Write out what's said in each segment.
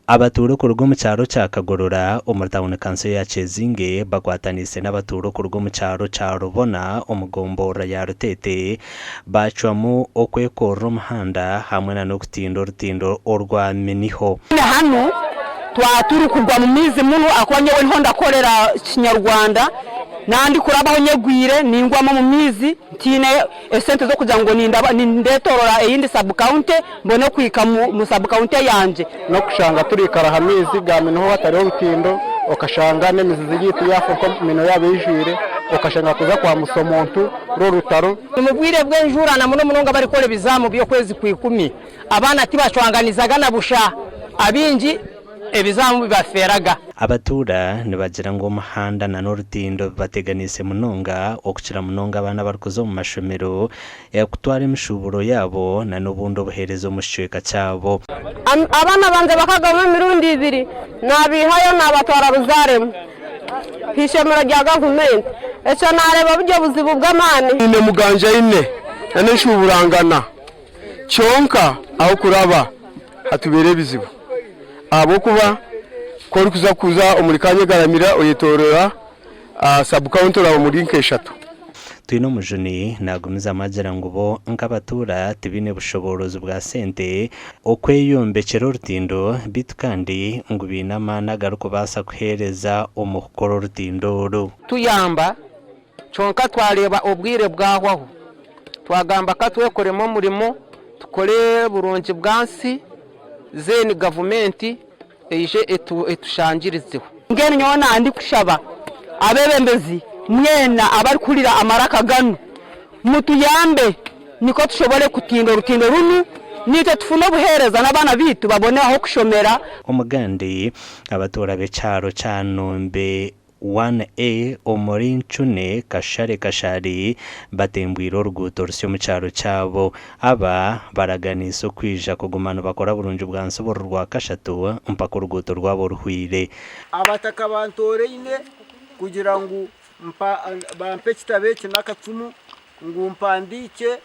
Abatuura okuruga omu kyaro kya Kagorora omuri tauni kanso ya Kyezinge bakwataniise n'abatuura okuruga omu kyaro kya Rubona omu gomborora ya Ruteete baacwamu okwekorera omuhanda hamwe na n'okutinda orutindo orwa Miniho. Hanu twaba turi kugwa mu maizi muno ahakuba nyowe niho ndakorera kinyarwanda nandikurabaho nyegwire ningwamu omu maizi ntiine esente z'okugira ngu nindetorora eyindi sub county mbone kuhika mu sub county yangye. N'okushanga turiikara aha maizi ga miniho hatariho rutindo, okashanga n'emizizi yaitu yaafa nk'emino yaaba eijwire, okashanga kuza kwambutsya omuntu rw'orutaro. Omu bwire bw'enjura na muno munonga abarikukora ebizaamu by'okwezi kw'ikumi, abaana tibacwanganizaga na busha, abaingi ebizaamu bibafeeraga. Abatuura nibagira ngu omuhanda na n'orutindo bibateganiise munonga okukira munonga abaana abarikuza omu mashomero kutwara emishuuburo yaabo na n'obundi obuheereza omu kicweka kyabo. Abaana bangye bakagama emirundi ibiri, naabiihayo naabatwara Buzaaremu aha ishomero rya gavumenti. Ekyo naareeba buri obuzibu bw'amaani. Nyine muganja ine na n'enshuuburangana kyonka ah'okuraba hatubeera ebizibu ahabw'okuba ku orikuza kuza omuri Kanyegaramira oyetoorora sub county oraba omuri nk'eshatu. Twinomujuni naagumizamu agira ngu bo nk'abatuura tibaine bushoboorozi bwa sente okweyombekyera orutindo beitu kandi ngu baine amaani agarikubaasa kuheereza omu kukora orutindo oru. Tuyamba Kyonka twareeba obwire bwahwaho, twagamba ka twekoremu omurimo tukore burungi bwansi, then gavumenti eije etushangirizeho. Mbwenu nyowe nandikushaba abebembezi mwena abarikuhurira amaraka ganu mutuyambe nikwo tushobore kutinda orutindo runu naitwe tufune obuhereza n'abaana baitu babone ahokushomera. Omugandi, abatuura b'ekyaro kya Nombe 1A omuri Ncune Kashare Kashari batembwire oruguuto rusya omu kyaro kyabo. Aba baraganiise okwija kuguma nibakora burungi bwa nsi buri Rwakashatu mpaka oruguuto rwabo ruhweire. Abataka bantooraine kugira ngu bampe ekitabo eki n'akacumu ngu mpandiikye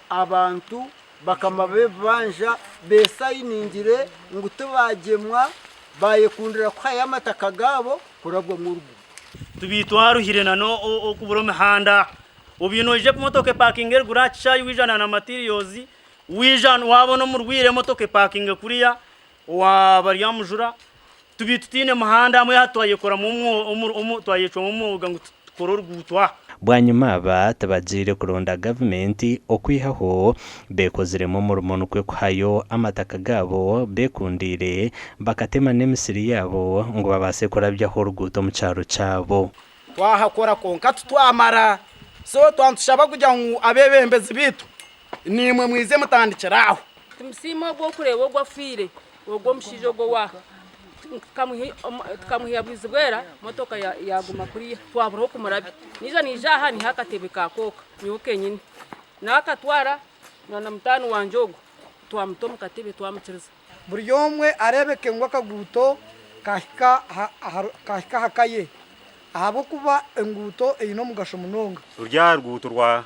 abantu bakama b'ebibanja beesayiningire ngu tibaagyemwa baayekundira kuhayo amataka gaabo kurabwamu oruguuto. Tubitwaruhire na n'okubura emihanda. Obaire noija emotoka epakinga eruguru aha kishaayi waija na materials, waija waabona omurwaire emotoka epakinge kuriya owa Baryamujura. Tubaire tutaine muhanda hamwe hati twayekoramu twayecwamu omwoga ngu tukore oruguuto aha. Bwanyima aba tibagiire kuronda gavumenti okwihaho beekoziremu omurimo nikwo kuhayo amataka gaabo beekundiire bakatema n'emisiri yaabo ngu babaase kurabyaho oruguuto omu kyaro kyabo. Twahakora kwonka titwamara so twaba nitushaba kugira ngu abebembezi baitu naimwe mwize mutandikire aho. Tumusiime ogwo okureeba ogwo afiire, ogwo omushaija ogwo owaaha. Tukamwiha Bwizibwera motoka yaaguma kuriya twabura ah'okumurabya. Naija naija aha naiha akatebe ka kooka nyowe kenyini. Naakatwara na mutaani wangye ogwo twamuta omu katebe twamukiriza. Buri omwe areebeke ngu akaguuto kahika aha ka ye ahabw'okuba enguuto eine omugasho munonga. Ruri aha ruguuto rwa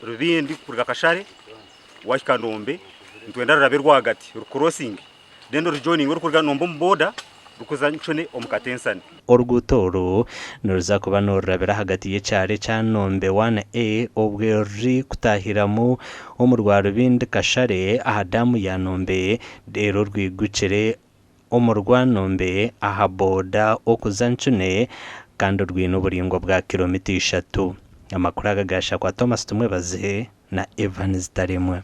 Rubindi kuruga Kashare wahika Ndombe nitwenda rurabe rwagati rukurosinge then rujoininge orikuruga Ndombe omu boda rukuza Ncune omu Katensani. Oruguuto oru niruza kuba nirurabira ahagati y'ekyaro ekya Nombe 1A obwe ruri kutahiramu omu rwa Rubindi Kashare aha daamu ya Nombe reero rwigukire omu rwa Nombe aha boda okuza Ncune kandi rwine oburaingwa bwa kiromita ishatu. Amakuru aga gashakwa Thomas Tumwebaze na Evans Taremwa.